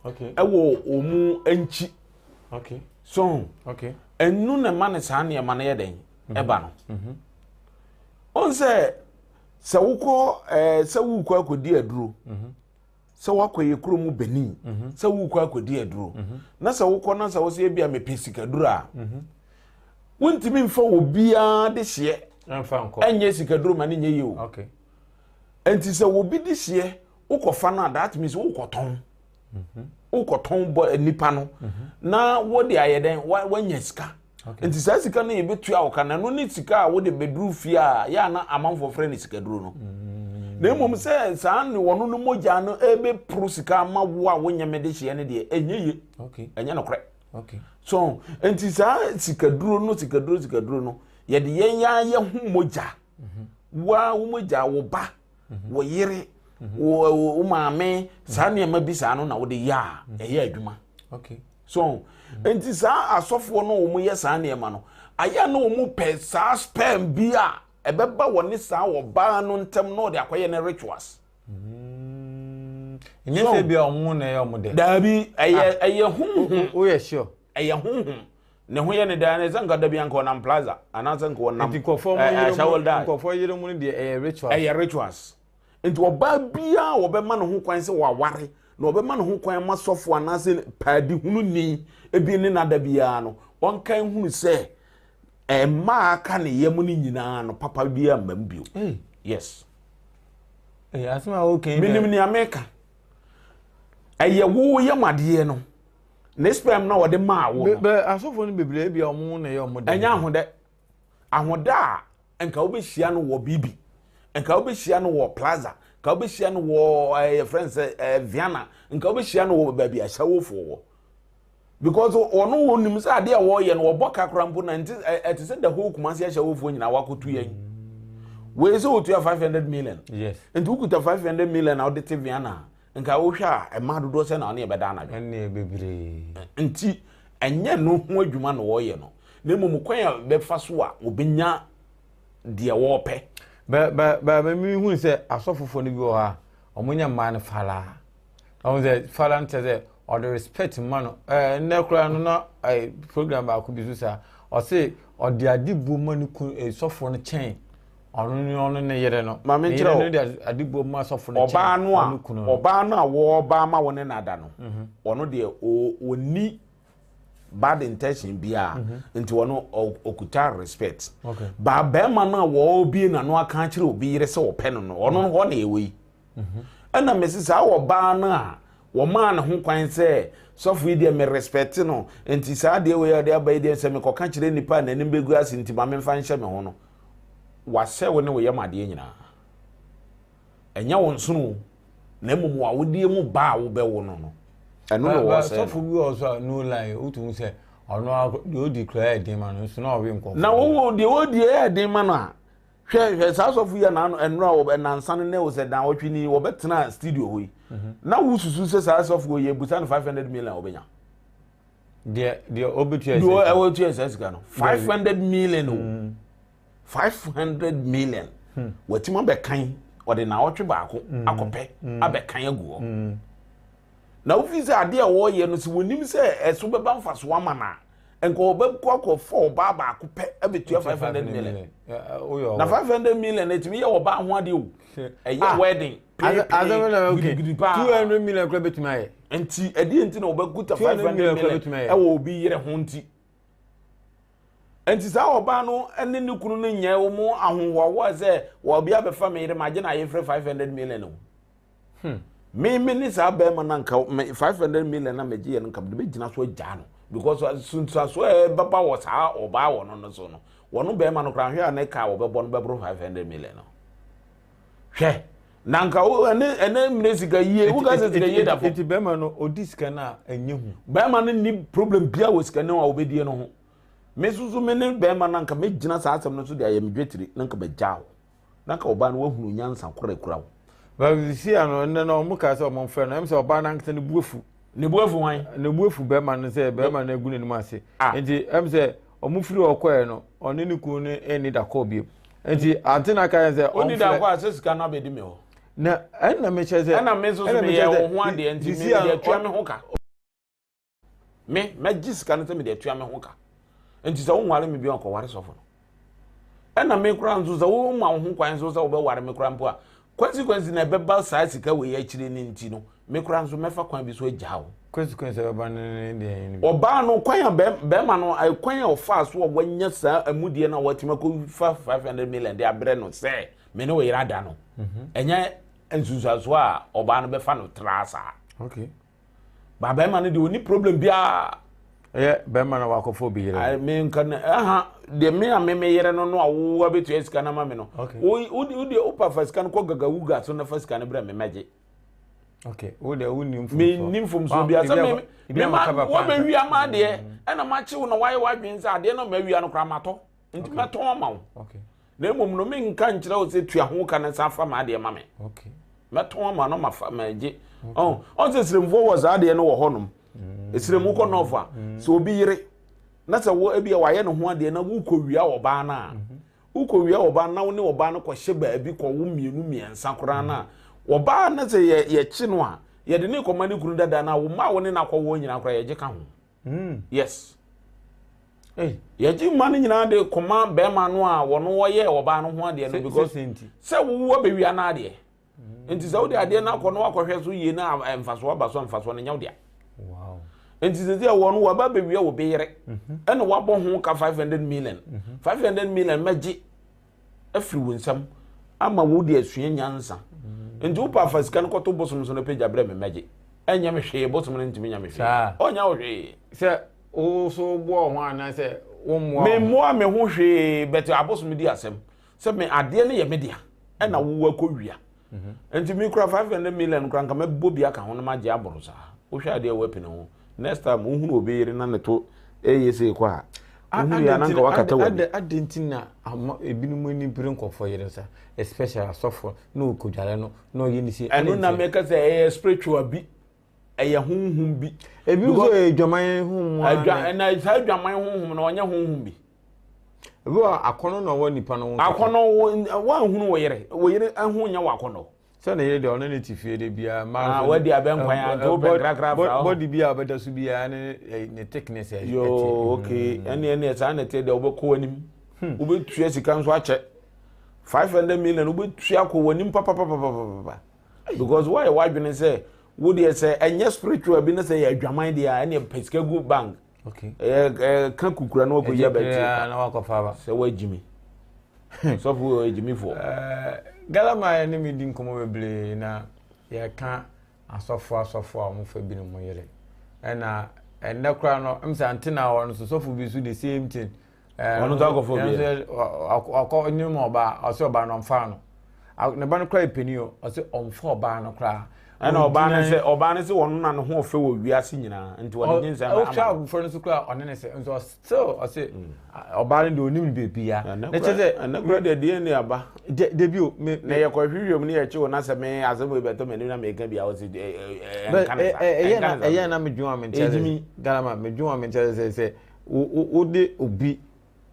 Okay. Ɛwɔ wɔn nkyi. Okay. So. Okay. Ɛnu na ɛma ne saa nneɛma no yɛ den mhm. ɛba no. Ɔn sɛ. Sɛ wokɔ ɛɛ eh, sɛ wokɔ akɔdi aduro mhm. sɛ woakɔ yɛ kuro mu benin mhm. sɛ wokɔ akɔdi aduro mhm. na sɛ wokɔ na sɛ wosɛ ebi a mepɛ sikaduro a wontumi mfa obiara de hyeɛ ɛnyɛ sikaduro ma ne nyɛ yie o nti sɛ obi de hyeɛ wokɔfa no a that means wokɔtɔn wokɔtɔn bɔ nipa no na wode ayɛ dɛn wanya sika nti saa sika no yɛbɛtua wo ka na ɛno ne sika a wode bɛduru fie a yɛ ana amanfoɔ frɛ no sikaduro no mm. na mmom sɛ saa ne wɔno no mogya no ɛbɛporo sika ama wo a wonyɛ mede hyeɛ no deɛ ɛnyɛ ye ɛnyɛ nokorɛ so nti saa sikaduro no sikaduro sikaduro no yɛde yɛn yɛn yɛ ho mogya mhm. woa wo mogya wo ba mhm. wo yere mhm. wo maame saa nneɛma bi saa no na wode yɛ a ɛyɛ adwuma. So nti saa asɔfoɔ no wɔn yɛ saa nneɛma no ayɛ na wɔn pɛ saa sperm bi a ɛbɛba wɔ ne saa ɔbaa no ntam na ɔde akɔyɛ ne rituals. Mm. Nyɛ sɛ bi a wɔn na ɛyɛ wɔn dɛ. Daabi ɛyɛ ah. ɛyɛ huhum. O yɛ sure. Ɛyɛ huhum. Ne ho yɛ ne dan ne sɛ nka dabi anka ɔnam plaza anaasɛ nka ɔnam. Nti nkɔfɔ mu yere mu nkɔfɔ yere mu no deɛ ɛyɛ rituals. Ɛyɛ rituals. Nti ɔbaa biara a wɔbɛma ne ho kwan sɛ waware na wɔbɛma ne ho kwan ama sɔfo anaasɛ paadihununi ebi ne nada biara no, ɔnka nhunu sɛ mmaa aka ne yam no nyinaa no papa biara mma mu bio. Yes. Asɛm a woka yi Menim nea meka. Ɛyɛ wo yam adeɛ no. Ne sperm na wɔde maa wo no. Bɛ asɔfo no bebree bi a wɔn na ɛyɛ wɔn dɛ. Ɛnyɛ ahodɛ. Ahoda a nka wobɛhyia no wɔ biribi, nka wobɛhyia no wɔ plaza, nka wobɛhyia no wɔ ɛɛ eh, yɛfrɛ no sɛ ɛɛ eh, Vienna, nka wobɛhyia no wɔ baabi ahyɛwofoɔ wɔ. Because ɔno wɔnim sɛ adeɛ a wɔreyɛ no wɔbɔ ka koraa mpo na nti ɛte sɛ the whole Kumasi ahyɛwofoɔ nyinaa wakotu yɛn. Wei sɛ wɔtua 500 million. Yes. Nti wokuta 500 million a wode te Vienna a, nka wohwɛ a ɛma dodoɔ sɛ na ɔne ɛbɛda anadwo. Ɛnneɛ bebree. Nti ɛnyɛ no ho adwuma na wɔreyɛ no. na mmom kwan a bɛfa so a wɔbɛnya deɛ wɔrepɛ. Bɛ bɛ bɛ bɛ mi hu sɛ asɔfofoɔ no bi wɔ hɔ a wɔn nyɛ mmaa no falaa wɔn sɛ falaa no kyerɛ sɛ ɔde respect ma no ɛɛ nnɛ koraa no na ɛɛ program baako bi so saa ɔse ɔde ade buo ma ne kun ɛɛ sɔfoɔ no kyɛn ɔno ne ɔno ne yere no maame ne nkyerɛ yere no de ade buo ma sɔfo no kyɛn ɔbaa no a ɔno kunu no ɔbaa no a wɔreba ama wo ne nada no ɔno deɛ ɔni bad intention biara mhm. nti wɔn ɔkuta respect ba bɛrima no a wɔrebie n'ano aka akyerɛ obi yere sɛ ɔpɛ no no ɔno mhm. hɔ na ɛwɔ yi mhm. ɛna mesi saa ɔbaa no a wɔmaa ne ho kwan sɛ sɔfo yi deɛ me respect no nti saa deɛ wei ɔde aba yi deɛ sɛ mekɔka kyerɛ nipa a n'anim bɛgu ase nti ma memfa nhyɛ me ho no wasɛ wo ne wo yam adeɛ nyinaa Ɛnyɛ wo nsono o, na mmom w'awodeɛ mu ba a wobɛwo no no, ɛno na wɔsɛe no. Sɔfo bi wɔ so a no lie, wotumi sɛ ɔno deɛ odi kura yɛ den ma no nso na ɔwe nkɔfo. Na wɔwɔ deɛ ɔdi yɛ den ma no a, hwɛ hwɛ saa sɔfo yi a na ɛnora wɔ ɛnansa no ne sɛ dan ɔtwe ni wɔbɛtena studio hɔ yi. Mhm. Na wosusu sɛ saa sɔfo yi ebusa no 500 million ɔbɛnya. Deɛ deɛ ɔbɛtua sika. Deɛ ɔbɛtua sika sika no 500 million o. Mm. 500 million hmm. watumi abɛkan ɔde naawɔtwe baako hmm. akɔpɛ hmm. abɛkan agu hɔ hmm. na wofi sɛ adeɛ a wɔreyɛ no sɛ wɔnim sɛ ɛso bɛba mfasoɔ ama no a nka wɔbɛkɔ akɔfa ɔbaa baako pɛ abɛtua 500 million na 500 million ɛtumi yɛ ɔbaa ho adeɛ o ɛyɛ ah. wedding peepee gidigidi paa 200 million kora bɛtumi ayɛ nti ɛdeɛ nti na wɔbɛkuta 500 million ɛwɔ obi yerɛ ho nti Nti saa ɔbaa no ne ne kunu no nyɛ wɔn ahohoahoa sɛ wɔbi abɛfa me yere ma agye na ayefrɛ 500 million o. Hmm. Me me ne saa bɛrima no anka me 500 million na megye yɛ no nka mede bɛgyina so agyaa no because sunsuaso a ɛbɛba wɔ saa ɔbaa wɔ no no so no wɔno bɛrima no koraa hwɛ a ne ka a wɔbɛbɔ no bɛboro 500 million no. Hwɛ na nka wo ɛne ɛne mmerɛ sika yie wo ka sɛ sika yie da fam. Nti bɛrima no odi sika no a ɛnyɛ hu. Bɛrima no ni problem bia wɔ sika no a wɔbɛdie no ho. Me nso so me ne bɛrima no anka mɛgyina saa asɛm no so de ayɛ me dwetire na nka magyaa wo. Na nka ɔbaa no wahunu nyansa korɔ akura wo. Bɛsi ano ɛnɛ no ɔmo kaa sɛ ɔmo mfrɛ no ɛm sɛ ɔbaa no ankasa ne bu afu. Ne bu afu hwan? Ne bu afu bɛrima no sɛ bɛrima no agu n'anim ase. Ah. Nti ɛm sɛ ɔmo firi hɔ kɔɛ no ɔne ne kunu no ɛnni da kɔɔ bio. Nti ante na aka yɛn sɛ ɔmfrɛ. Ɔnni da kɔ a sɛ sika no abɛdi me hɔ. Na ɛnna mekyerɛ sɛ. Ɛnna me nso so meyɛ wo ho adeɛ nti me mede atua me ho ka. Me mɛgye sika no sɛ mede atua me ho ka. Nti sɛ wonware me bio ankɔware sɔfo no. Ɛna me koraa nso sɛ woma wo ho kwan nso sɛ wobɛware me koraa mpo a consequence na ɛbɛba saa sika wei akyire no nti no me koraa nso mɛfa kwan bi so agyaa wo. Consequence ɛbɛba no ne deɛ no bi. Ɔbaa no kwan a bɛrima no kwan a ɔfaa so a wanya saa amudie no a watumi akɔfa 500 million de abrɛ no sɛ me ne wo yere ada no mhm. ɛnyɛ nsunsuansoɔ a ɔbaa no bɛfa no traa saa. Okay. Ba bɛrima no deɛ ɔni problem biara. Ɛyɛ bɛrima no wakɔfɔ obi yere. Me nka no ɛha deɛ me a me me yere no no a wo abɛtua sika no ama me no. Okay. Wo wo deɛ wopa fa sika no kɔ gagawuga so na fa sika no brɛ me mɛgye. Okay, wo deɛ wo ni mfomsoɔ. Me ni mfomsoɔ bi asɛ me me ma wɔbɛwia ma adeɛ ɛna makye wo na wayɛ w'adwene sɛ adeɛ no mawia no koraa matɔ nti mɛtɔn ama wo. Okay. Na mmom no menka nkyerɛ wo sɛ tua ho ka na san fa m'adeɛ ma me. Okay. Mɛtɔn ama no mafa magye. Ɔn ɔn sɛ sremfoɔ wɔ saa adeɛ no wɔ hɔnom. Esire mu kɔ nɔɔfo a sɛ obi yere na sɛ wo ebi a wayɛ ne ho adeɛ na wokɔ wia ɔbaa no a wokɔ wia ɔbaa na wo ne ɔbaa no kɔhyɛ baabi kɔwo mmienu mmiɛnsa koraa no a ɔbaa no sɛ yɛ yɛkye no a yɛde ne kɔma ne kunu dada no a wo mma a wo ne no akɔwoɔ nyinaa koraa yɛgye ka ho. Yes. Yɛgye mma no nyinaa de kɔma bɛrima no a wɔn wɔyɛ ɔbaa no ho adeɛ no because sɛ wowɔ bɛwia no adeɛ. Nti sɛ wode adeɛ no akɔ na wakɔhwɛ so yie na mfasoɔ aba so a mfasoɔ no nyɛ wo dea. Nti sɛ sɛ wɔn waba bɛwia wo beyere mhm. ɛna wabɔ ho ka 500 million. 500 mhm. million mɛgye afiri wo nsam ama wo de asua nyansa. Mhm. Nti wopɛ afa sika no kɔto bosom so no pagya brɛ me mɛgye. Ɛnyɛ me hwee bosom no ntumi nya me hwee. Ɔnyɛ wo hwee. Sɛ wo so boa wo ho anaasɛ wo mmoa wo ho. Memmoa me ho hwee bɛte abosom di asɛm. Sɛ me adeɛ no yɛ me dea ɛna wo akɔ wia mhm. nti me kura 500 million kura nka mɛbɔ bi aka ho na magye aboro saa wohwɛ adeɛ wɔ apini ho next time wohunu obi yere na ne to ɛyɛ sei kɔ a wohunu yɛ na nka wakata w'ani. Adi nti na ama ebinom ani bere nkɔfoɔ yere nsa especially asɔfoɔ na ɔkɔdware no na ɔyɛ ne sei. Ɛno na mɛka sɛ ɛyɛ spiritual bi ɛyɛ honhom bi. Ebi nso yɛ adwaman honhom. Adwa ɛna saa adwaman honhom na ɔnyɛ honhom bi. Ebi wɔ akɔnɔ na ɔwɔ nipa no ho. Akɔnɔ wɔn ahunu wɔ yere wɔ yere ho nyɛ wɔ akɔnɔ. Sɛ ne yere deɛ ɔne ne te fie de biara. Maa ah, wadi abɛn kwan a nti wopɛ nkrakra fra hɔ. Bɔdi bi a ɔbɛda so biara ne eh, ne thickness ɛ. Yoo okay hmm. ɛne ɛne saa na ɛteɛ deɛ wobɛkɔ w'anim. Hmm. Wobɛtua sika nso akyɛ. 500 million wobɛtua kɔ w'anim papapapapapa. Because woayɛ w'adwene sɛ wo deɛ sɛ ɛnyɛ spiritual bi na sɛ yɛ adwaman deɛ a ɛne pɛ sika gu bank. ɛɛ ka kukura na wakɔyi abɛnti na wakɔfa aba sɛ wagyimi sɔfo wɔ agyimifoɔ galama ne me di nkɔmmɔ bebree na yɛka asɔfo asɔfo a wɔfa binom yere ɛna ɛnnɛ koraa no m sɛ ante na hɔ no so sɔfo bi so the same thing ɔno nso akɔfo bi ɔkɔ ne mu ɔbaa ɔsɛ ɔbaa no ɔmfa no ne ba no koraa yɛ panin o ɔsɛ ɔmfa ɔbaa no koraa ɛna ɔbaa no sɛ ɔbaa no sɛ ɔno na ne ho ɔfɛ wɔ wiase nyinaa nti ɔde nye nsɛm ama ɔhwɛ abofra no so koraa ɔne ne sɛ nso still ɔsɛ mm. ɔbaa no deɛ ɔnim no baabi a ne kyɛ sɛ ɛnɛ koraa deɛ DNA aba debi o me na yɛkɔhwehwɛ mu ne yɛkye wo na sɛ me asɛm wei bɛtɔ m'anim na meka bi a wɔsɛ ɛnka ne saa ɛyɛ na medwen a menkyɛ sɛ Ghana medwen a menkyɛ sɛ sɛ wode obi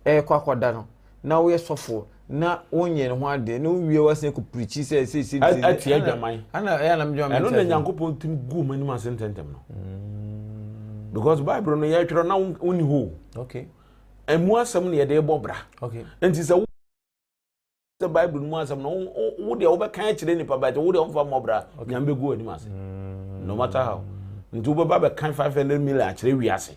ɛrekɔ akɔda no na woyɛ sɔfo na wonyɛ ne ho adeɛ na wowie wasan kɔ pirikyi sɛ seesei atia adwaman ana ɛyɛ anam dwaman ɛno na nyankopɔn tumi gu wɔn anim ase ntɛntɛm no mm. because bible no yɛtwerɛ na wonni hɔ okay ɛmu asɛm na yɛde bɔ bra okay nti sɛ sɛ bible mu asɛm no wo deɛ wobɛka akyerɛ nipa but wo deɛ womfa mmɔ bra nyame bɛgu w'anim ase mm. no matter how nti wobɛba bɛka 500 million akyerɛ wiase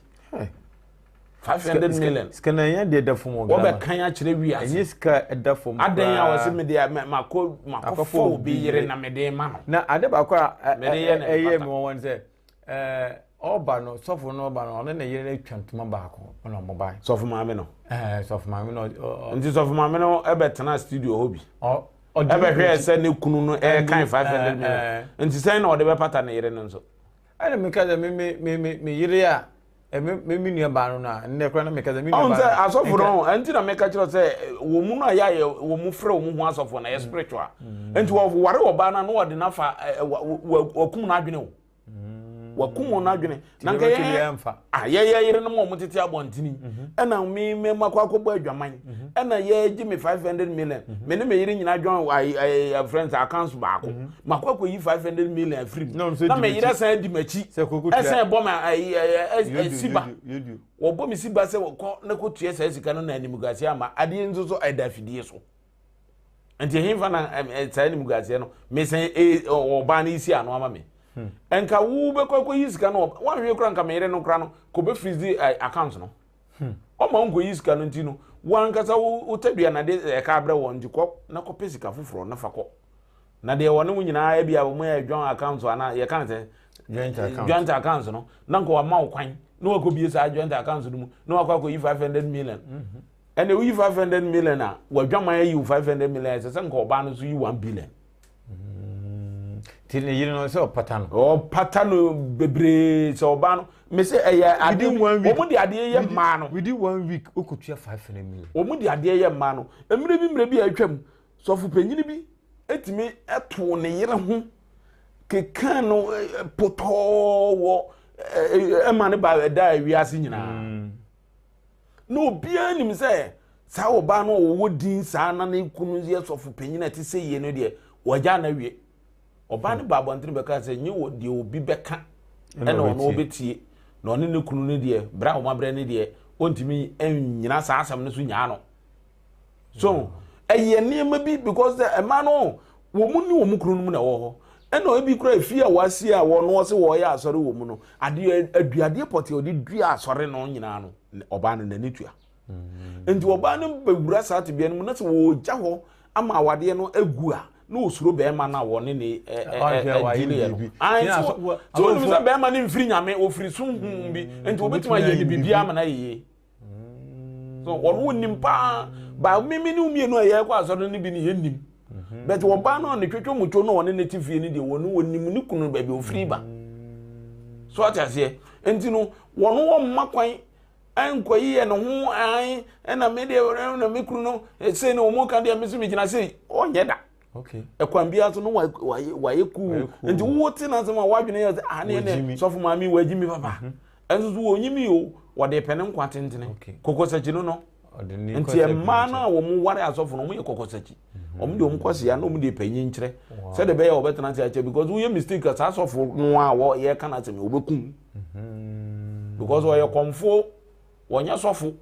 500 million sika na ɛnyɛ deɛ ɛda fam wɔ wɔbɛka akyerɛ wiase ɛnyɛ sika ɛda fam adɛn a wɔsɛ mede makɔ makɔfa obi yere na mede ma no na ade baako a ɛyɛ me wɔn sɛ Ɛɛ ɔba no sɔfo no ɔba no ɔne ne yere no atwa ntoma baako ɛna ɔmo bae. Sɔfo maame no. Ɛɛ sɔfo maame no. Nti sɔfo maame no ɛbɛtena studio hɔ bi. Ɛbɛhwɛ sɛ ne kunu no ɛɛkan 500 million. Nti sɛn na ɔde bɛpata ne yere no nso. Ɛna meka sɛ me me me me yere a me me nua baa no no a nnɛ koraa na meka sɛ me nua baa no. Ɔn sɛ asɔfo no ɛnti na meka kyerɛ sɛ wɔn mu no a yɛayɛ wɔn mu frɛ wɔn ho asɔfo na ɛyɛ spiritual. Nti wɔware ɔbaa no a na wɔde no afa wɔkum n'adwene o. Wakum wɔn adwene. Na nka yɛ ah yɛyɛ yerenom a wɔn tete abɔntene mhm. ɛna me me makɔ akɔbɔ adwaman mhm. ɛna yɛgye me 500 million mhm. me ne me yere nyinaa join ayi friends accounts baako makɔ akɔyi 500 million afiri mu na me yere san di m'akyi ɛsan bɔ me ayi ɛɛ siba wɔbɔ me siba sɛ wɔkɔ na kɔtua saa sika no na animguaseɛ ama adeɛ nso so ɛda afidie so. nti hefa na saa animguaseɛ no mesɛn ɔbaa no si ano ama me hmm. nka wo bɛkɔ akɔyi sika no woanhwɛ kora nka meyere no kora no kɔbɛ freeze account no hmm. ɔma wo nkɔyi sika no nti no wankasa wo tadua na de ɛka abrɛ wɔn nti kɔ na kɔpɛ sika foforɔ na fa kɔ na deɛ wɔne wo nyinaa bi a wɔn yɛ joint account anaa yɛka no sɛ joint account no na nka wama wo kwan na wakɔbie saa joint account no mu na wakɔ akɔyi 500 million mm -hmm. Ɛnna woyi 500 million a, w'adwaman ayi wo 500 million, ɛsɛ sɛ nka ɔbaa no nso yi 1 billion. Mm. Ti ne yere no sɛ ɔpata no. Ɔpata no bebree sɛ ɔbaa no. Me sɛ ɛyɛ adeɛ wɔn de adeɛ yɛ mmaa no. Within one week okotua 500 million. Wɔn de adeɛ yɛ mmaa no. Mmerɛ bi mmerɛ bi a atwam sɔfo panyin bi etumi ɛto ne yere ho keka no potɔɔ wɔ. ɛma ne ba ɛda wiase nyinaa mm. Na obiara nim sɛ saa ɔbaa no a ɔwɔ din saa na ne kunu yɛ sɔfo panyin a ɛte sɛ yie no deɛ wɔagya no awie. Ɔbaa no ba abɔntene bɛka sɛ nye wɔ deɛ obi bɛka ɛna ɔno ɔbɛtie na ɔne ne kunu no deɛ berɛ a wɔn abrɛ no deɛ ɔntumi nnyina saa asɛm no so nyaa no. So ɛyɛ nneɛma bi because sɛ ɛma no wɔn mu ne wɔn kunu no mu na ɛwɔ hɔ ɛna ebi kura efie a wɔasi a wɔn wɔsi wɔyɛ asɔre wɔ mu no adeɛ aduadeɛ pɔtɛ ɔde dua asɔre no nyinaa no ɔbaa no n'ani tua mm. nti ɔbaa no bɛwura saa tebea no mu na sɛ wɔgya hɔ ama awadeɛ no agu a na osuro bɛrima no a wɔne ne ɛdi ne yɛ no ayi so so wɔn sɛ bɛrima no nfiri nyame ofiri sunhun bi nti obetumi ayɛ ne biribi ama no ayɛ yie. so wɔn wo nim paa ba mímí ne mmienu a yɛrekɔ asɔre no bi ne yɛn nim mhm. but ɔbaa no a ne twetwe mutwo no ɔne ne te fie no deɛ wɔn wɔn nim ne kunu baabi ofiri ba so ate aseɛ nti no wɔn wɔn mma kwan nkɔyi yɛ ne ho an ɛna me deɛ ɛna me kunu no sei na wɔn ka deɛ me so me gyina sei ɔnyɛ da ɛkwan biara so no wayɛ kuu nti wo te n'asɛm a wadwene yɛ sɛ ah ne ne sɔfo maame wagyi mi papa mhm. ɛnso so wɔnyi mi o wɔde pɛ ne nkwa tentene kɔkɔsakyi no no nti mmaa no a wɔn ware asɔfo no wɔn yɛ kɔkɔsakyi mhm. wɔn de wɔn kɔ sia na wɔn de panyin kyerɛ sɛde bɛyɛ wɔbɛtena ase akyɛ because woyɛ mistake a saa asɔfo no a wɔyɛ ka n'asɛm wɔbɛkum mhm. because wɔyɛ kɔnfo wɔnyɛ sɔfo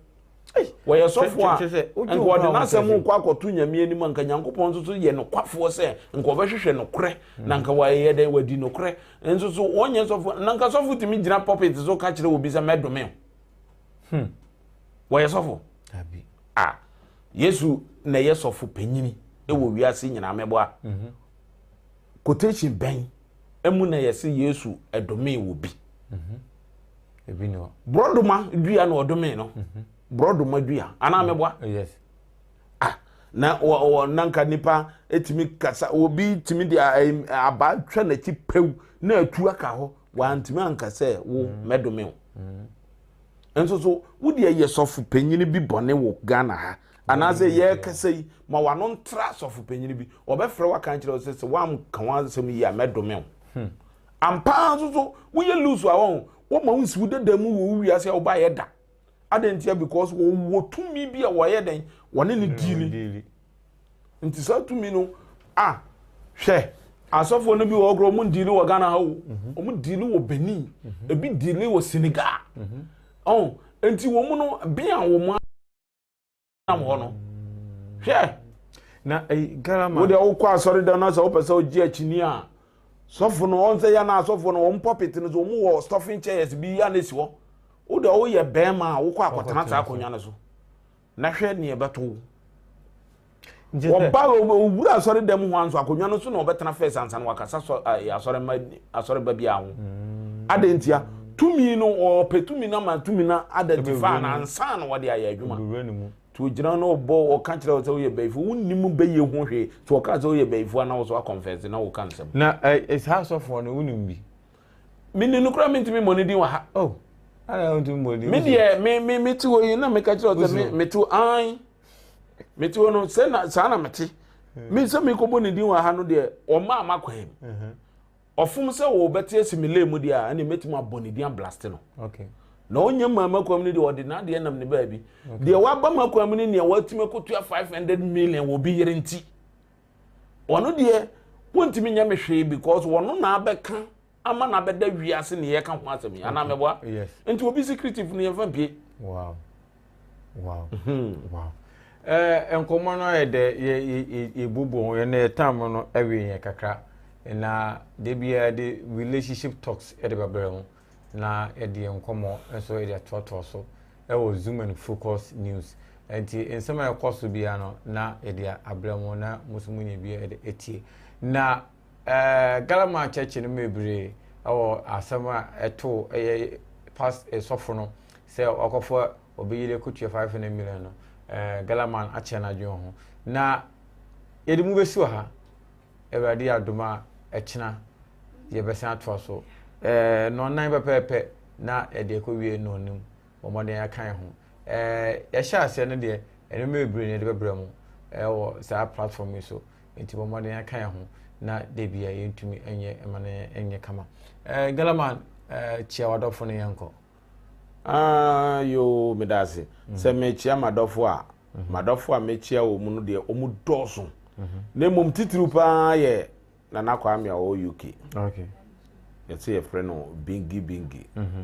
wɔyɛ sɔfo a nka ɔde n'asɛm kɔ akɔto nyame anim a nka nyankopɔn nso so yɛ nokwafoɔ sɛ nka ɔbɛhwehwɛ nokorɛ na nka wɔayɛ dɛn wadi nokorɛ nso so wɔnyɛ sɔfo na nka sɔfo tumi gyina pulpit so ka kyerɛ obi sɛ mɛdome o hmm. wɔyɛ sɔfo a yesu na ɛyɛ sɔfo panyini wɔ wiase nyinaa mɛboa mhm. quotation bɛn mu na yɛse yesu ɛdomee wɔ bi mhm. Ebi ni hɔ. Borɔdoma dua na ɔdomee no. Mhm. Borɔdoma dua anaa mm. mɛboa. Oh, yes. Ah, na wɔ wɔ nanka nipa etumi kasa obi tumi de abaa twa n'akyi pew na atu aka hɔ wantumi anka sɛ wo mm. mɛdome wo. Mm. Nso so wo deɛ yɛ sɔfo panyin bi bɔne wɔ Ghana ha anaasɛ yɛrekasa yi ma wano ntra sɔfo panyin bi ɔbɛfrɛ waka nkyerɛ wo sɛ sɛ woanka w'asɛm yi a mɛdome wo. Hmm. Ampa ara nso so woyɛ loose a wɔn wɔma wo nsi wo dada mu wɔ wo wiase a wobaeɛ da. Adɛn ntia because wɔwɔ tumi bi a wɔyɛ dɛn wɔne ne diili. Nti saa tumi no a hwɛ asɔfoɔ no bi wɔ hɔ koraa wɔn diili wɔ Ghana ha o mhm. wɔn diili wɔ Benin mhm. ebi diili wɔ Senegal mhm. ɔn nti wɔn no bea wɔn nam hɔ no hwɛ na ɛyi garama wo deɛ wokɔ asɔredan no sɛ wopɛ sɛ wogye akyini a sɔfo no ɔn sɛ yɛ na asɔfo no wɔn pulpit no so wɔn wɔ stuffing chairs bi yɛ na esi hɔ wo deɛ woyɛ bɛrima a wokɔ akɔtena saa akonnwa no so na hwɛ nea ɛbɛto wo wɔba owura asɔre dɛm ho anso akonnwa no so na ɔbɛtena fɛs ansa na wakasa sɔ asɔre ma asɔre ba bi aho mm. adɛn ntia tumi no ɔpɛ tumi no ama tumi no identify na ansa na wɔde ayɛ adwuma nti ogyina no ɔbɔ ɔka kyerɛ wo sɛ woyɛ bɛyifo wonnim bɛyɛ ho hwee nti ɔka sɛ woyɛ bɛyifo ana wo so akɔnfɛse na woka nsɛm na eh, saa asɔfoɔ no wonim bi mene no koraa mentumi mmɔ ne din wɔ ha oh. me deɛ me me mete hɔ yi na meka kyerɛ wo sɛ me mete an mete hɔ no sɛ na saa na mete me sɛ mekɔbɔ ne din wɔ ha no deɛ ɔma ama kwan mu mhm. Ɔfom sɛ wɔbɛte asi me lane mu deɛ a, ɛnneɛ mɛtumi abɔ ne din ablaste no. Okay. Na ɔnyɛ mmaa m'akwan mu no deɛ ɔde n'adeɛ nam ne baabi. Deɛ waba m'akwan mu ne nea watumi akɔtua 500 million wɔ obi yere nti. Ɔno deɛ wɔntumi nyɛ me hwee because wɔno na abɛka ama na abɛda wiase ne yɛka ho asɛm yi anaa mɛboa. Yes. Nti obi secretive no yɛmfa mpie. Wow. Wow. Hmm. Wow. Eh, nkɔmmɔ no ayɛ dɛ yɛbubu ho yɛn yɛ tam no awie yɛn kakra na da biara de relationship talks de bɛbrɛ ho na yɛde yɛn nkɔmmɔ nso de atoatoa so ɛwɔ zoom and focus news nti nsɛm a ɛkɔ so biara no na yɛde abrɛ mo na mo nso mo nya bi de atie na Eh, Galama church no bebree wɔ asɛm a ɛto ɛyɛ past sɔfo no sɛ wakɔfa obi yere kotua 500 million no. Eh, Galaman akyɛ n'adwene ho. Na yɛde mu bɛsi wɔ ha. Awurade yɛ adom a ɛkyena yɛbɛsan atoa so. Eh, nɔnnan pɛpɛɛpɛ na yɛde akɔwie nɔnum. Bɔ mmɔden aka yɛn ho. Eh, yɛhyɛ aseɛ no deɛ, nneɛma bebree na yɛde bɛbrɛ mo ɛwɔ saa platform yi so. Nti bɔ mmɔden aka yɛn ho na da bi a yɛntumi nyɛ ma no nyɛ kama. Eh, Galaman, Eh, kyia w'adɔfo no yɛnkɔ. Ah, yoo, meda ase. Mm. Sɛ mekyia m'adɔfo a, mm-hmm. m'adɔfo a mekyia wɔ mu no deɛ, wɔn dɔɔso. Mm-hmm. Na mmom titiriw paa yɛ Nana Kwame a ɔwɔ UK. Okay. Yɛsɛ yɛfrɛ no Bingi Bingi. Mm-hmm.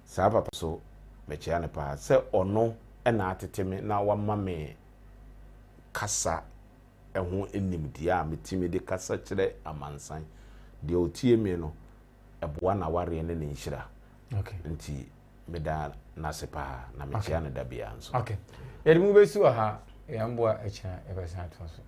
Saa papa so mekyia no paa sɛ ɔno na atete me na wama me kasa ho nimdeɛ a metumi de kasa kyerɛ amansan. Deɛ ɔtie me no, ɛboa n'awareɛ ne ne nhyira. Okay. Nti meda n'ase paa na mekyia no da biara nso. Okay. Yɛde mu bɛsi wɔ ha, yɛn boa akyina yɛbɛsan atoa so.